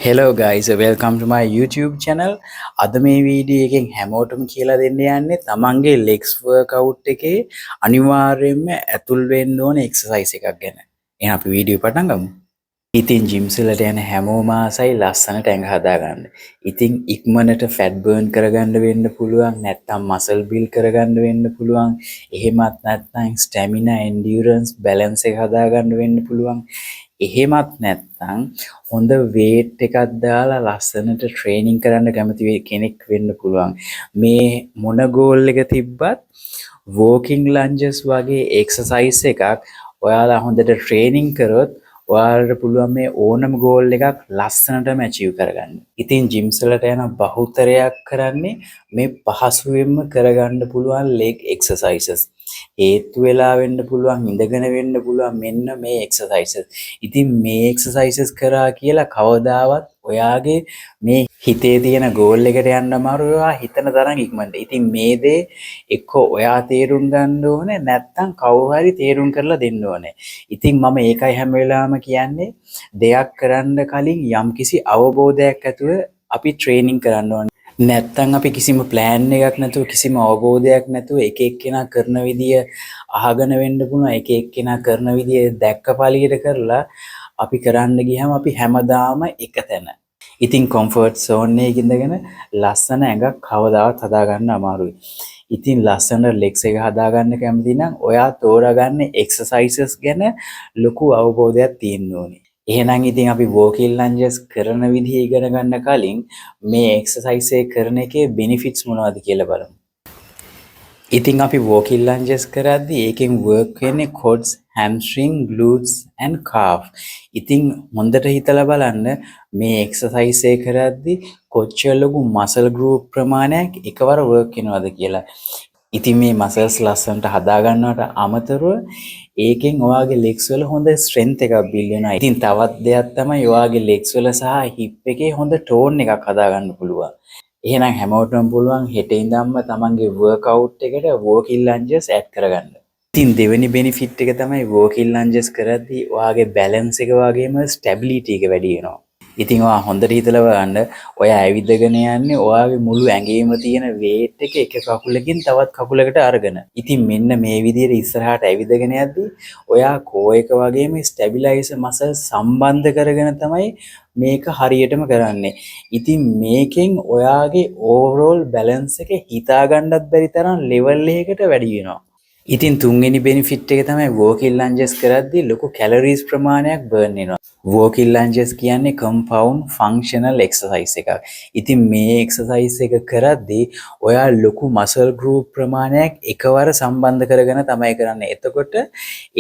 Hello guys, welcome to my YouTube channel. අද මේ video එකෙන් හැමෝටම කියලා දෙන්න යන්නේ තමන්ගේ legs workout එකේ අනිවාර්යයෙන්ම ඇතුල් වෙන්න ඕන එක්සර්සයිස් එකක් ගැන. එහෙනම් අපි වීඩියෝ පටන් ගමු. ඉතින් ජිම්ස් වලට යන හැමෝම ආසයි ලස්සනට ඇඟ හදාගන්න. ඉතින් ඉක්මනට ෆැට් බර්න් කරගන්න වෙන්න පුළුවන්, නැත්නම් මසල් බිල්ඩ් කරගන්න වෙන්න පුළුවන්, එහෙමත් නැත්නම් ස්ටැමිනා, එන්ඩියුරන්ස්, බැලන්ස් එක හදාගන්න වෙන්න පුළුවන්. එහෙමත් නැත්නම් හොඳ වේට් එකක් දාලා ලස්සනට ට්‍රේනින් කරන්න කැමති කෙනෙක් වෙන්න පුළුවන්. මේ මොන ගෝල් එක තිබ්බත් වෝකින් ලන්ජස් වගේ එක්සර්සයිස් එකක් ඔයාලා හොඳට ට්‍රේනින් කරොත් ඔයාලට පුළුවන් මේ ඕනම ගෝල් එකක් ලස්සනටම ඇචීව් කරගන්න. ඉතින් ජිම්ස් වලට යන බහුතරයක් කරන්නේ මේ පහසුවෙන්ම කරගන්න පුළුවන් ලෙග් එක්සර්සයිසස්. හේතු වෙලා වෙන්න පුළුවන්, ඉඳගෙන වෙන්න පුළුවන් මෙන්න මේ එක්සර්සයිසස්. ඉතින් මේ එක්සර්සයිසස් කරා කියලා කවදාවත් ඔයාගේ මේ හිතේ තියෙන ගෝල් එකට යන්න අමාරු, ඔයා හිතන තරම් ඉක්මනට. ඉතින් මේ දේ එක්කෝ ඔයා තේරුම් ගන්න ඕනේ, නැත්නම් කවුරු හරි තේරුම් කරලා දෙන්න ඕනේ. ඉතින් මම ඒකයි හැම වෙලාවම කියන්නේ, දෙයක් කරන්න කලින් යම්කිසි අවබෝධයක් ඇතුව අපි ට්‍රේනින් කරන්න ඕනේ. නැත්තම් අපි කිසිම ප්ලෑන් එකක් නැතුව, කිසිම අවබෝධයක් නැතුව එක එක්කෙනා කරන විදිය අහගෙන වෙන්න පුළුවන්, එක එක්කෙනා කරන විදිය දැක්ක පළියට කරලා අපි කරන්න ගියහම අපි හැමදාම එක තැන. ඉතින් කොම්ෆර්ට් සෝන් එකේ ඉඳගෙන ලස්සන ඇඟක් කවදාවත් හදාගන්න අමාරුයි. ඉතින් ලස්සන ලෙග්ස් එක හදාගන්න කැමති නම් ඔයා තෝරාගන්න එක්සර්සයිසස් ගැන ලොකු අවබෝධයක් තියෙන්න ඕනේ. එහෙනම් ඉතින් අපි වෝකින් ලන්ජස් කරන විදිහ ඉගෙන ගන්න කලින් මේ එක්සර්සයිස් එක කරන එකේ බෙනිෆිට්ස් මොනවද කියලා බලමු. ඉතින් අපි වෝකින් ලන්ජස් කරද්දී ඒකෙන් වර්ක් වෙන්නේ quads, hamstring, glutes and calf. ඉතින් හොඳට හිතලා බලන්න, මේ එක්සර්සයිස් එක කරද්දී කොච්චර ලොකු මසල් ගෲප් ප්‍රමාණයක් එකවර වර්ක් වෙනවද කියලා. ඉතින් මේ මසල්ස් ලස්සනට හදාගන්නවට අමතරව ඒකෙන් ඔයාගේ ලෙග්ස් වල හොඳ ස්ට්‍රෙන්ත් එකක් බිල්ඩ් වෙනවා. ඉතින් තවත් දෙයක් තමයි ඔයාගේ ලෙග්ස් වල සහ හිප් එකේ හොඳ ටෝන් එකක් හදාගන්න පුළුවන්. එහෙනම් හැමෝටම පුළුවන් හෙට ඉඳන්ම තමන්ගේ වර්ක්අවුට් එකට වෝකින් ලන්ජස් ඇඩ් කරගන්න. ඉතින් දෙවෙනි බෙනිෆිට් එක තමයි වෝකින් ලන්ජස් කරද්දී ඔයාගේ බැලන්ස් එක වගේම ස්ටැබිලිටි එක වැඩි වෙනවා. ඉතින් ඔයා හොඳට හිතලා බලන්න, ඔයා ඇවිදගෙන යන්නේ ඔයාගේ මුළු ඇඟේම තියෙන වේට් එක එක කකුලකින් තවත් කකුලකට අරගෙන. ඉතින් මෙන්න මේ විදිහට ඉස්සරහට ඇවිදගෙන යද්දී ඔයා කෝ එක වගේම ස්ටැබිලයිසර් මසල් සම්බන්ධ කරගෙන තමයි මේක හරියටම කරන්නේ. ඉතින් මේකෙන් ඔයාගේ ඕවරෝල් බැලන්ස් එක හිතා ගන්නත් බැරි තරම් ලෙවල් එකකට වැඩි වෙනවා. ඉතින් තුන්වෙනි බෙනිෆිට් එක තමයි වෝකින් ලන්ජස් කරද්දී ලොකු කැලරීස් ප්‍රමාණයක් බර්න් වෙනවා. වෝකින් ලන්ජස් කියන්නේ කම්පවුන්ඩ් ෆන්ක්ෂනල් එක්සර්සයිස් එකක්. ඉතින් මේ එක්සර්සයිස් එක කරද්දී ඔයා ලොකු මසල් ගෲප් ප්‍රමාණයක් එකවර සම්බන්ධ කරගෙන තමයි කරන්නේ. එතකොට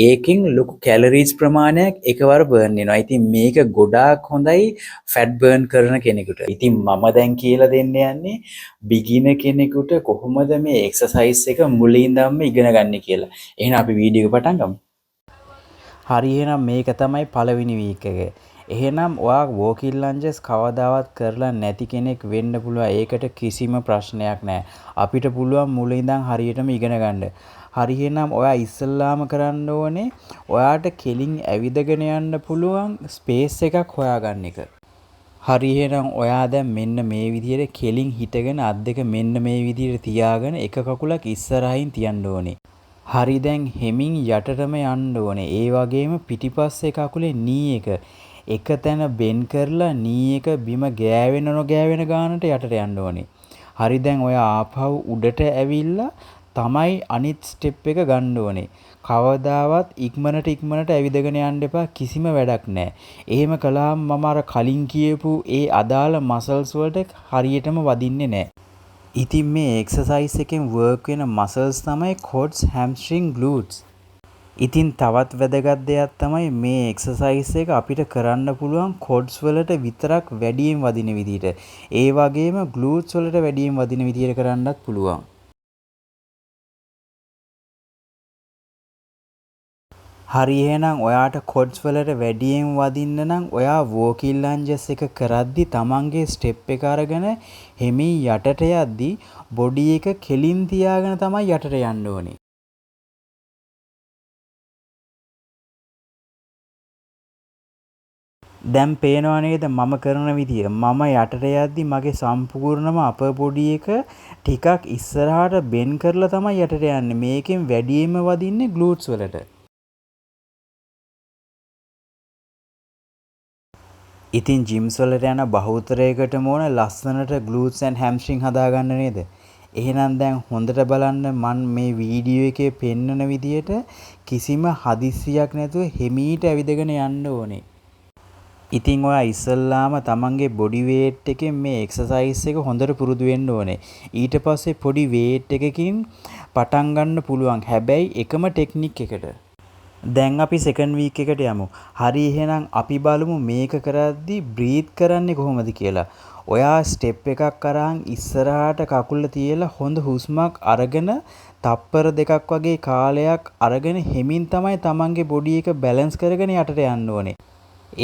ඒකෙන් ලොකු කැලරීස් ප්‍රමාණයක් එකවර බර්න් වෙනවා. ඉතින් මේක ගොඩාක් හොඳයි ෆැට් බර්න් කරන කෙනෙකුට. ඉතින් මම දැන් කියලා දෙන්න යන්නේ බිගිනර් කෙනෙකුට කොහොමද මේ එක්සර්සයිස් එක මුලින් ඉඳන්ම ඉගෙන ගන්න කියලා. එහෙනම් අපි වීඩියෝ එක පටන් ගමු. හරි, එහෙනම් මේක තමයි පළවෙනි වීක් එක. එහෙනම් ඔයා වෝකින් ලන්ජස් කවදාවත් කරලා නැති කෙනෙක් වෙන්න පුළුවන්. ඒකට කිසිම ප්‍රශ්නයක් නෑ. අපිට පුළුවන් මුල ඉඳන් හරියටම ඉගෙන ගන්න. හරි, එහෙනම් ඔයා ඉස්සෙල්ලාම කරන්න ඕනේ ඔයාට කෙලින් ඇවිදගෙන යන්න පුළුවන් ස්පේස් එකක් හොයාගන්න එක. හරි, එහෙනම් ඔයා දැන් මෙන්න මේ විදිහට කෙලින් හිටගෙන අත් දෙක මෙන්න මේ විදිහට තියාගෙන එක කකුලක් ඉස්සරහින් තියන්න ඕනේ. හරි, දැන් හෙමින් යටටම යන්න ඕනේ. ඒ වගේම පිටිපස්සේ කකුලේ නී එක එක තැන බෙන්ඩ් කරලා නී එක බිම ගෑවෙන නොගෑවෙන ගානට යටට යන්න ඕනේ. හරි, දැන් ඔයා ආපහු උඩට ඇවිල්ලා තමයි අනිත් ස්ටෙප් එක ගන්න ඕනේ. කවදාවත් ඉක්මනට ඉක්මනට ඇවිදගෙන යන්න එපා, කිසිම වැඩක් නෑ. එහෙම කළාම මම අර කලින් කියපු ඒ අදාළ මසල්ස් වලට හරියටම වදින්නේ නෑ. ඉතින් මේ එක්සර්සයිස් එකෙන් වර්ක් වෙන මසල්ස් තමයි ක්වොඩ්ස්, හැම්ස්ට්‍රින්ග්, ග්ලූට්ස්. ඉතින් තවත් වැදගත් දෙයක් තමයි මේ එක්සර්සයිස් එක අපිට කරන්න පුළුවන් ක්වොඩ්ස් වලට විතරක් වැඩියෙන් වදින විදිහට. ඒ වගේම ග්ලූට්ස් වලට වැඩියෙන් වදින විදිහට කරන්නත් පුළුවන්. හරි, එහෙනම් ඔයාට ක්වොඩ්ස් වලට වැඩියෙන් වදින්න නම් ඔයා වෝකින් ලන්ජස් එක කරද්දි තමන්ගේ ස්ටෙප් එක අරගෙන හෙමින් යටට යද්දි බොඩි එක කෙලින් තියාගෙන තමයි යටට යන්න ඕනේ. දැන් පේනවා නේද මම කරන විදිය? මම යටට යද්දි මගේ සම්පූර්ණම අපර් බොඩි එක ටිකක් ඉස්සරහට බෙන්ඩ් කරලා තමයි යටට යන්නේ. මේකෙන් වැඩියෙන්ම වදින්නේ ග්ලූට්ස් වලට. ඉතින් ජිම්ස් වලට යන බහුතරයකටම ඕන ලස්සනට ග්ලූට්ස් ඇන්ඩ් හැම්ස්ට්‍රින්ග් හදාගන්න නේද? එහෙනම් දැන් හොඳට බලන්න, මං මේ වීඩියෝ එකේ පෙන්නන විදියට කිසිම හදිස්සියක් නැතුව හිමීට ඇවිදගෙන යන්න ඕනේ. ඉතින් ඔයා ඉස්සල්ලාම තමන්ගේ බොඩි වේට් එකෙන් මේ එක්සර්සයිස් එක හොඳට පුරුදු වෙන්න ඕනේ. ඊට පස්සේ පොඩි වේට් එකකින් පටන් ගන්න පුළුවන්. හැබැයි එකම ටෙක්නික් එකට. දැන් අපි සෙකන්ඩ් වීක් එකට යමු. හරි, එහෙනම් අපි බලමු මේක කරද්දි බ්‍රීත් කරන්නේ කොහොමද කියලා. ඔයා ස්ටෙප් එකක් අරන් ඉස්සරහට කකුල තියලා හොඳ හුස්මක් අරගෙන තප්පර 2ක් වගේ කාලයක් අරගෙන හෙමින් තමයි තමන්ගේ බොඩි එක බැලන්ස් කරගෙන යටට යන්න ඕනේ.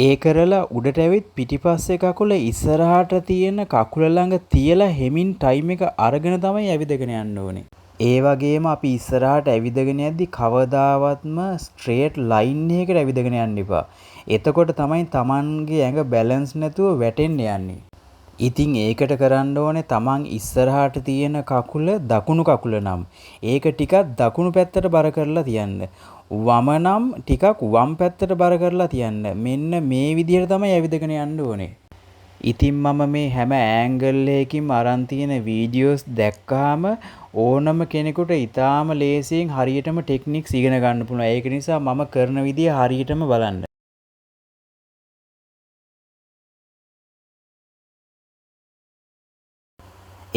ඒ කරලා උඩට ඇවිත් පිටිපස්සේ කකුල ඉස්සරහට තියෙන කකුල ළඟ තියලා හෙමින් ටයිම් එක අරගෙන තමයි ඇවිදගෙන යන්න ඕනේ. ඒ වගේම අපි ඉස්සරහට ඇවිදගෙන යද්දි කවදාවත්ම ස්ට්‍රේට් ලයින් එකකට ඇවිදගෙන යන්න එපා. එතකොට තමයි තමන්ගේ ඇඟ බැලන්ස් නැතුව වැටෙන්න යන්නේ. ඉතින් ඒකට කරන්න ඕනේ, තමන් ඉස්සරහට තියෙන කකුල දකුණු කකුල නම් ඒක ටිකක් දකුණු පැත්තට බර කරලා තියන්න. වම නම් ටිකක් වම් පැත්තට බර කරලා තියන්න. මෙන්න මේ විදිහට තමයි ඇවිදගෙන යන්න ඕනේ. ඉතින් මම මේ හැම ඇන්ගල් එකකින්ම අරන් තියෙන වීඩියෝස් දැක්කහම ඕනම කෙනෙකුට ඉතාම ලේසියෙන් හරියටම ටෙක්නික්ස් ඉගෙන ගන්න පුළුවන්. ඒක නිසා මම කරන විදිය හරියටම බලන්න.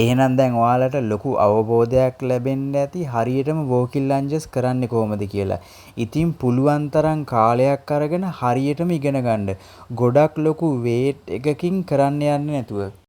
එහෙනම් දැන් ඔයාලට ලොකු අවබෝධයක් ලැබෙන්න ඇති හරියටම වෝකින් ලන්ජස් කරන්නේ කොහොමද කියලා. ඉතින් පුළුවන් තරම් කාලයක් අරගෙන හරියටම ඉගෙන ගන්න. ගොඩක් ලොකු වේට් එකකින් කරන්න යන්නේ නැතුව.